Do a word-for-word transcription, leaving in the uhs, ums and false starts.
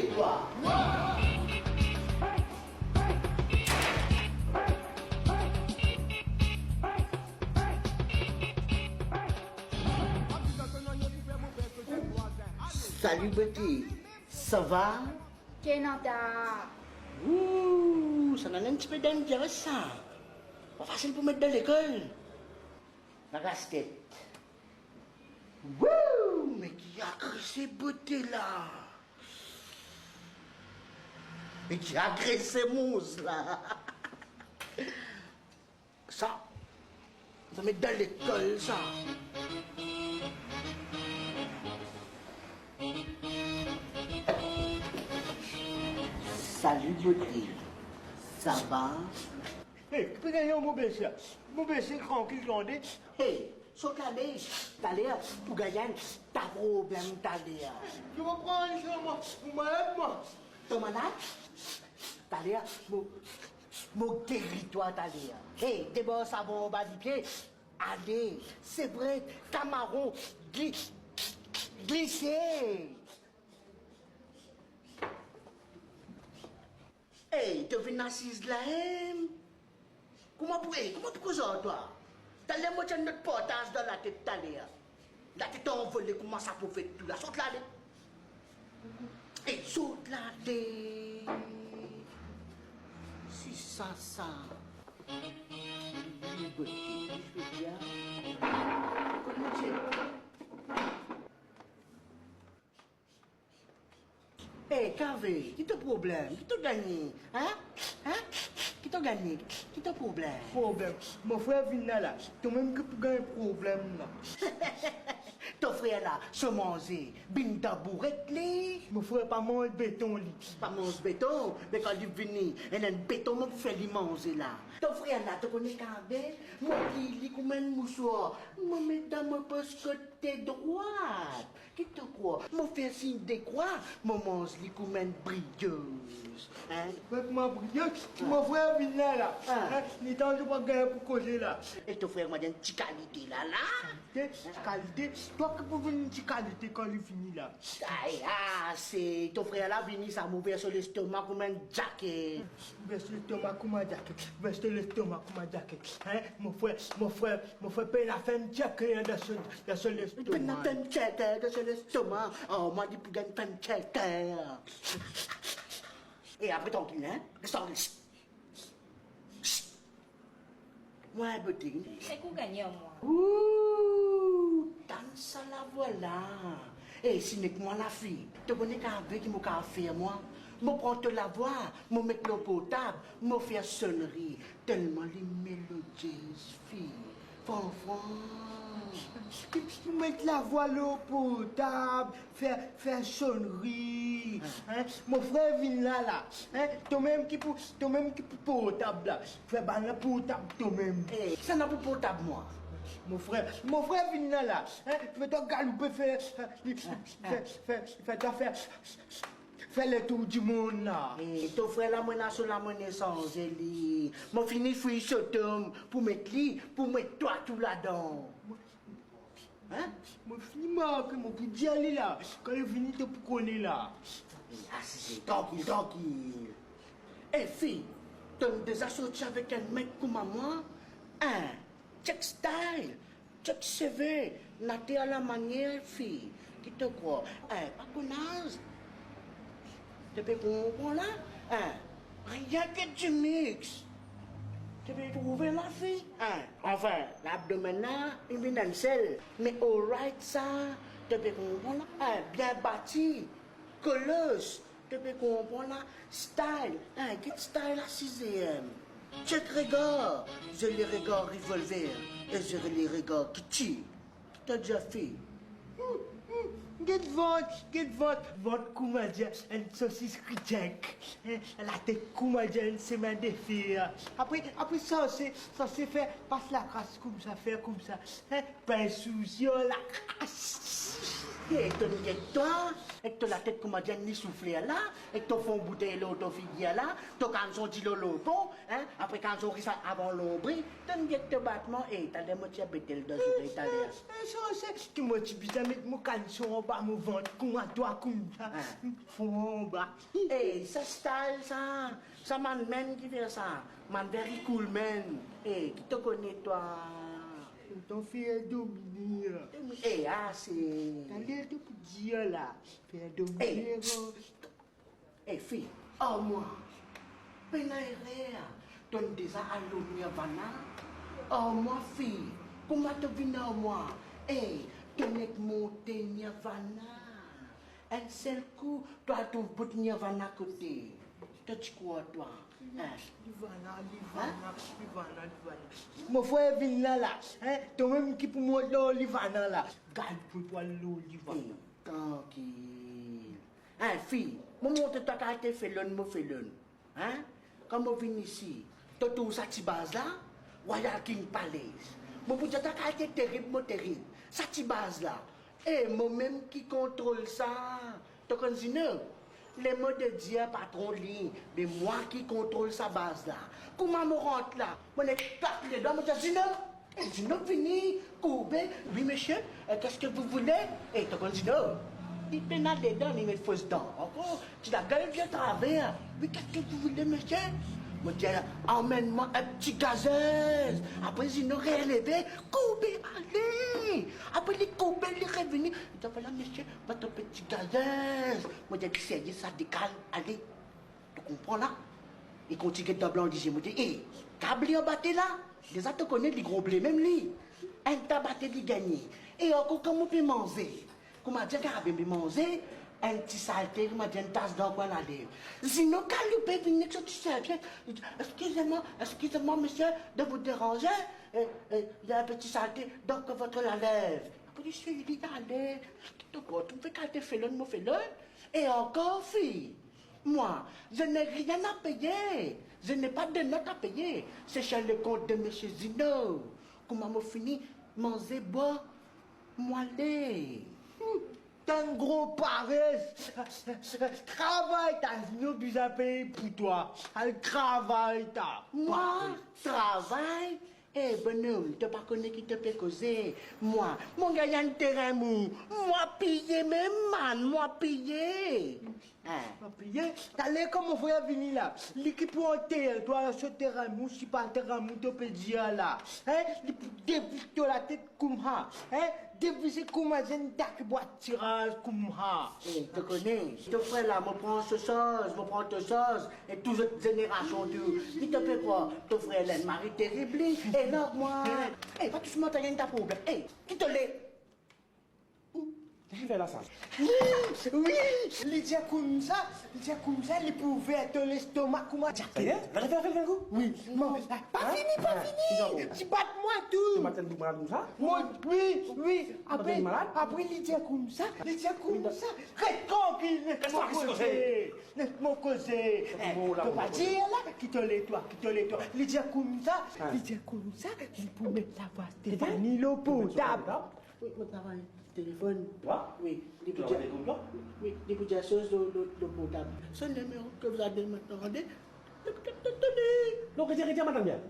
Twa. Salut, beauté. Ça va? Kenata. Ouh, sa ena enn tipe dangerous sa. Pa fasil pou met dan lekol. Lakas tet. Wouh, me ki agrese bote la. Me ki agrese mouz la. Sa, sa met dan lekol sa. Salut, bote. Ça va? Hey, ki pe gagn mo bese? Mo bese trankil, tande. Hey, sot ale, taler pou gagn ta problem taler. Mo pran li selman, mo malad mwa. To malad? Taler, mo, mo geri twa taler. Hey, debar savon anba lipie. Ale, sevre, kamaron, gli-, glise. Ey, to vinn asiz la, em? Kouma pou, ey, kouma pou koz ar twa? Taler mo ti enn lot partaz dan latet taler. Latet anvole kouma sa profet tou la. Sot la, ale. Ey, sot la, ale. Si sa, sa. Liberté, je veux dire. Kouma ti enn Eh, Kavé, ki to problem? Ki to gagne? Hein? Hein? Ki to gagne? Ki to problem? Problem? Mo frer vinn la la, to mem ki pou gagn problem la. To frer la, so manze, bin dan bouret li. Mo frer pa manz beton li. Pa manz beton, me kan li vini, enn, enn beton mo pou fer li manze la. To frer la, to kone Kavé, mo pli li kouma enn mouswar, mo met dan mo pos kote drwat. Ki to krwar? Mo fer sign dekrwa, mo manz li kouma enn brioz. Hein? Met mwa brioz, mo frer vinn la la. Ah. Hein? Letan to pa gagn pou koze la. E to frer mwa enn ti kalite la la. Ti kalite? Twa ki pou vinn ti kalite kan li vini la. Ay, ah, se to frer la vini sa, mo ver so lestoma kouma enn djaket. Ver so lestoma kouma djaket. Ver so lestoma kouma djaket. Hein? Mo frer, mo frer, mo frer pena fer enn tchek dan so, dan so lestoma. Pena fer enn tchek dan so lestoma. Oh, mwa li pou gagn fer enn tchek. E apre trankil, hein? Res trankil. Mwa bote. E kou gagne mwa. Ooh, tann sa lavwa la. E si nek mwa lafi, to kone Kavé ki mo kav fer mwa? Mo pran to lavwa, mo met lor portab, mo fer sonri, telman li melodiez fi. Fran, fran. Mo met lavwa lor portab, fer, fer sonri. Hein? Mo frer vinn la la. Hein? To mem ki pou, to mem ki pou portab la. Fer bann la portab to mem. Eh, kisannla pou portab mwa? Mo frer, mo frer vinn la la. Hein? Fer twa galoupe, fer, fer, fer, fer, fer twa fer, fer letour dimonn la. Eh, to frer la, mo ena so la, mo ena sanze li. Mo fini fouy so tom pou met li, pou met twa tou ladan. Hein? Mo fini marke, mo pou dir li la. Kan li vini, to pou kone la. Asize, trankil, trankil. E fi, to'nn deza sorti avek enn mek kouma mwa? Hein? Tchek style, tchek seve, natir lamanier fi. Ki to krwar? Hein, pa konn az. To pe konpran la? Hein? Rien que du mix. To pe trouve lafi, hein? Anfin, labdomenn la, li vinn enn sel, me alright sa, to pe konpran la? Hein? Bien bati, kolos, to pe konpran la? Style, hein? Get style la, siziem. Tchek regar, zoli regar revolver, e zoli regar ki tir. To dir fi. Hmm, hmm, get vant, get vant. Vant kouma dir enn sosis kritik. Hein, latet kouma dir enn semin de fer. Apre, apre sanse, sanse fer pas lakras koumsa, fer koumsa. Hein, pin sousi lakras. E tonn get twa, ek to latet kouma dir enn soufler la, ek to fon boutey lor to figir la, to kalson dilo lor pon, hein, apre kalson ris avan lonbri, tonn get to batman, e, taler mo ti a betel dan zorey taler. E, sa, sa, ki mo ti bizin met mo kalson anba mo vant, kouma twa, koumsa, fon anba. E, sa style sa, sa bann menm ki fer sa, bann very cool menm. E, ki to kone twa? Tonton fer domine. E, ase. Taler to pou dir la, fer domine. E, fi, ar mwa, pena erer, tonn deza al lor Nirvana? Ar mwa, fi, kouma to vinn ar mwa? E, tonn nek monte Nirvana. Enn sel kou, to al trouv bout Nirvana kote? To ti krwar twa? Hein? Nirvana, Nirvana, Nirvana, Nirvana. Mo frer vinn la la, hein? To mem ki pou mont lor Nirvana la. Gard pou to al lor Nirvana. E, trankil. Hein, fi, mo montre twa kalite felonn mo felonn. Hein? Kan mo vinn isi, to trouv sa ti baz la, Royal King Palace. Mo pou dir twa kalite terib mo terib. Sa ti baz la, e mo mem ki kontrol sa. To konn Zino? Lemot de dir patron li, me mwa ki kontrol sa baz la. Kouma mo rant la, mo nek klak ledwa, mo dir, "Zino!" E Zino vini, kourbe, "Oui, monsieur, euh, qu'est-ce que vous voulez?" E to konn Zino, li pena dedan, li met fos dan ankor. Ti lagel vinn atraver. "Oui, qu'est-ce que vous voulez, monsieur?" Mo dir, "Amenn mwa enn ti gazez." Apre Zino releve, kourbe, ale. Apre li kourbe, li revini. Li dir, "Voilà, monsieur, votre petit gazez." Mo dir, "Li serye sa, dekal, ale." To konpran la? Li kontign get dan blan lizie, mo dir, "E, kab li anba te la." Deza to kone li gro ble mem li. Enn tabate li gagne. E ankor kan mo pe manze, kouma dir, kan mo pe manze, enn ti salte, kouma dir, enn tas dan kwin lalev. Zino galoupe vinn ek so ti serviet. "Excusez-moi, excusez-moi, monsieur, de vous déranger, euh, euh, il y a un petit saleté dans votre lalev." Apre li swiy li ale. To krwar to fer kalite felonn mo felonn? E ankor, fi, moi, je n'ai rien à payer. Je n'ai pas de note à payer. C'est sur le compte de monsieur Zino. Kouma mo fini manze, bwar, mo ale. Hmm, to enn gro pares. Travay ta, Zino bizin peye pou twa. Al travay ta. Mwa, travay? Eh, bonom, to pa kone ki to pe koze. Mwa, mo gagn enn terin mou. Mwa piye mem, man, mwa piye. Eh. Mwa piye? Taler kan mo frer vini la, li ki pou anter twa so terin mou, si pa terin mou to pe dir la. Hein? Li pou devir to latet koumsa. Hein? Devir se kouma enn dak bwat tiraz koumsa. Eh, to kone, to frer la, mo pran so soz, mo pran to soz. E tou zot zenerasion tou, ki to pe krwar, to frer la enn mari terib li, e larg mwa. E pa tous mwa to gagn ta problem. E, ki to le? Ki fer la sa? Wi, wi, li dir koumsa, li dir koumsa, li pou ouver to lestoma kouma... Sa y e? Fer, fer, fer, fer kou? Wi, non, pa fini, pa fini. Ti bat mwa tou. Ti bat enn boug malad koumsa? Mwa, wi, wi. Apre, apre li dir koumsa, li dir koumsa, res trankil, res mo koze. Les mo koze. Eh, to pa dir la, ki to le twa, ki to le twa. Li dir koumsa, li dir koumsa, li pou met lavwa Stéphanie lor portab. Wi, mo travay telefonn. Wi, li pou dir, wi, li pou dir soz lor, lor, lor portab. Ce numéro que vous avez maintenant, Non, retir, retir, madam bien.